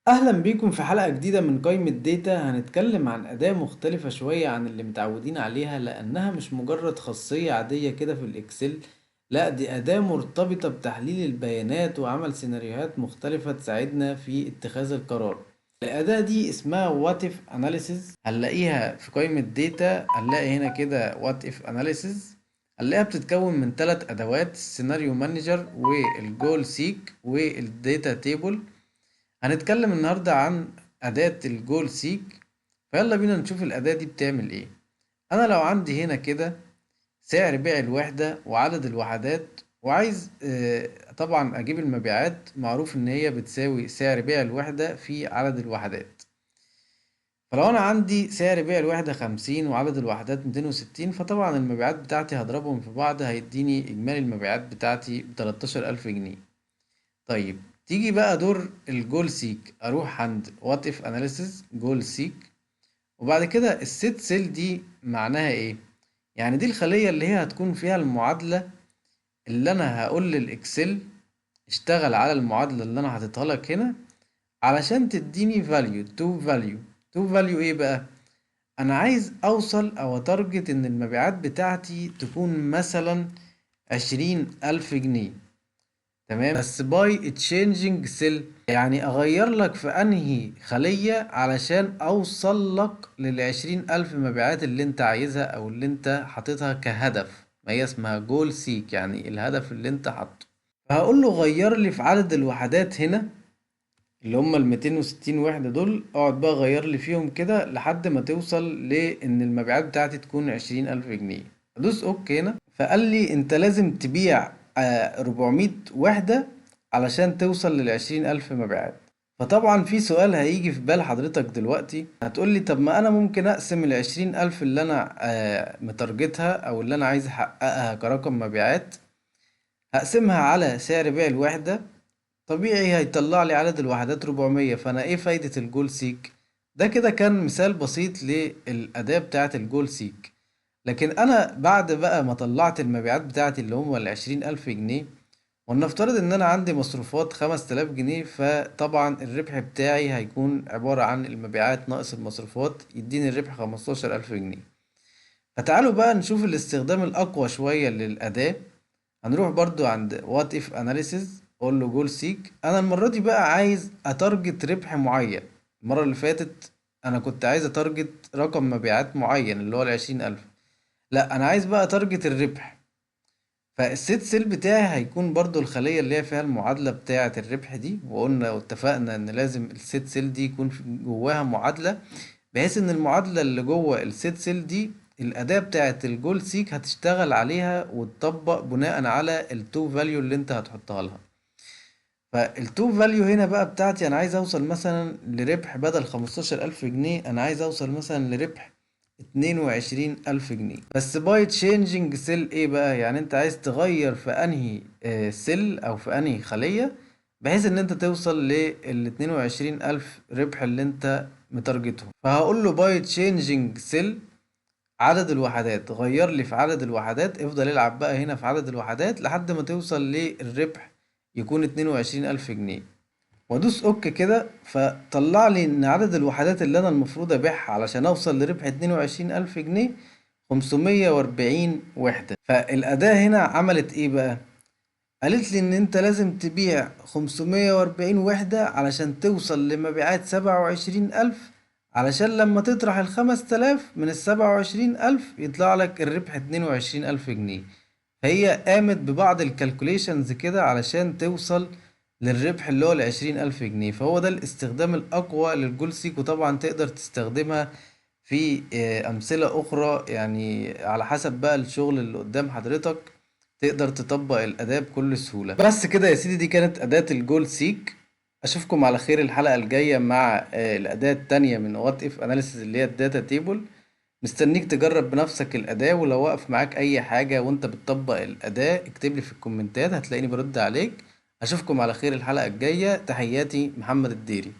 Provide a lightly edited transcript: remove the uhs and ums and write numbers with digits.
اهلا بيكم في حلقة جديدة من قائمة data. هنتكلم عن أداة مختلفة شوية عن اللي متعودين عليها، لأنها مش مجرد خاصية عادية كده في ال Excel، لا دي أداة مرتبطة بتحليل البيانات وعمل سيناريوهات مختلفة تساعدنا في اتخاذ القرار. الأداة دي اسمها What If Analysis، هنلاقيها في قائمة data، هنلاقي هنا كده What If Analysis، هنلاقيها بتتكون من 3 أدوات: ال scenario manager وال goal seek وال data table. هنتكلم النهاردة عن أداة ال goal seek، فيلا بينا نشوف الأداة دي بتعمل إيه. أنا لو عندي هنا كده سعر بيع الوحدة وعدد الوحدات، وعايز طبعا أجيب المبيعات، معروف إن هي بتساوي سعر بيع الوحدة في عدد الوحدات. فلو أنا عندي سعر بيع الوحدة 50 وعدد الوحدات 260، فطبعا المبيعات بتاعتي هضربهم في بعض هيديني إجمالي المبيعات بتاعتي ب13,000 جنيه. طيب تيجي بقى دور ال goal seek، اروح عند what if analysis goal seek، وبعد كده ال set cell دي معناها ايه؟ يعني دي الخلية اللي هي هتكون فيها المعادلة اللي انا هقول لل Excel اشتغل على المعادلة اللي انا حاططها لك هنا علشان تديني value to value. to value ايه بقى؟ انا عايز اوصل او ا target ان المبيعات بتاعتي تكون مثلا 20,000 جنيه، تمام؟ بس by changing cell، يعني اغير لك في انهي خلية علشان اوصل لك لل20,000 مبيعات اللي انت عايزها او اللي انت حاططها كهدف. ما هي اسمها goal seek، يعني الهدف اللي انت حاطه. فهقول له غير لي في عدد الوحدات هنا اللي هم ال 260 وحدة دول، اقعد بقى غير لي فيهم كده لحد ما توصل لان المبيعات بتاعتي تكون 20,000 جنيه. ادوس okay هنا، فقال لي انت لازم تبيع 400 وحدة علشان توصل لل20,000 مبيعات. فطبعا في سؤال هيجي في بال حضرتك دلوقتي، هتقول لي طب ما انا ممكن اقسم ال20,000 اللي انا متارجتها او اللي انا عايز احققها كرقم مبيعات، هقسمها على سعر بيع الوحدة، طبيعي هيطلع لي عدد الوحدات 400، فانا ايه فايدة ال goal seek؟ ده كده كان مثال بسيط للأداة بتاعة ال goal seek. لكن انا بعد بقى ما طلعت المبيعات بتاعتي اللي هم ال20,000 جنيه، ولنفترض ان انا عندي مصروفات 5,000 جنيه، فطبعا الربح بتاعي هيكون عبارة عن المبيعات ناقص المصروفات، يديني الربح 15,000 جنيه. فتعالوا بقى نشوف الاستخدام الاقوى شوية للأداة. هنروح برضو عند what if analysis، اقول له goal seek. انا المرة دي بقى عايز ا target ربح معين. المرة اللي فاتت انا كنت عايز ا target رقم مبيعات معين اللي هو ال20,000، لا انا عايز بقى ا target الربح. فال set cell بتاعي هيكون برضو الخلية اللي هي فيها المعادلة بتاعة الربح دي، وقلنا واتفقنا ان لازم ال set cell دي يكون جواها معادلة، بحيث ان المعادلة اللي جوه ال set cell دي الأداة بتاعة ال goal seek هتشتغل عليها وتطبق بناء على ال to value اللي انت هتحطها لها. فال to value هنا بقى بتاعتي انا عايز اوصل مثلا لربح بدل 15,000 جنيه، انا عايز اوصل مثلا لربح 22,000 جنيه. بس by changing cell ايه بقى؟ يعني انت عايز تغير في انهي cell او في انهي خلية بحيث ان انت توصل لل 22,000 ربح اللي انت متارجتهم. فهقول له by changing cell عدد الوحدات، غير لي في عدد الوحدات، افضل العب بقى هنا في عدد الوحدات لحد ما توصل للربح يكون 22,000 جنيه، وادوس okay كده. فطلع لي ان عدد الوحدات اللي انا المفروض ابيعها علشان اوصل لربح 22,000 جنيه 540 وحدة. فالأداة هنا عملت ايه بقى؟ قالت لي ان انت لازم تبيع 540 وحدة علشان توصل لمبيعات 27,000، علشان لما تطرح ال5,000 من ال27,000 يطلع لك الربح 22,000 جنيه. فهي قامت ببعض ال calculations كده علشان توصل للربح اللي هو ال20,000 جنيه. فهو ده الاستخدام الأقوى لل goal seek، وطبعا تقدر تستخدمها في أمثلة أخرى، يعني على حسب بقى الشغل اللي قدام حضرتك تقدر تطبق الأداة بكل سهولة. بس كده يا سيدي، دي كانت أداة ال goal seek. أشوفكم على خير الحلقة الجاية مع الأداة التانية من what if analysis اللي هي ال data table. مستنيك تجرب بنفسك الأداة، ولو وقف معاك أي حاجة وأنت بتطبق الأداة اكتب لي في الكومنتات، هتلاقيني برد عليك. أشوفكم على خير الحلقة الجاية. تحياتي، محمد الديري.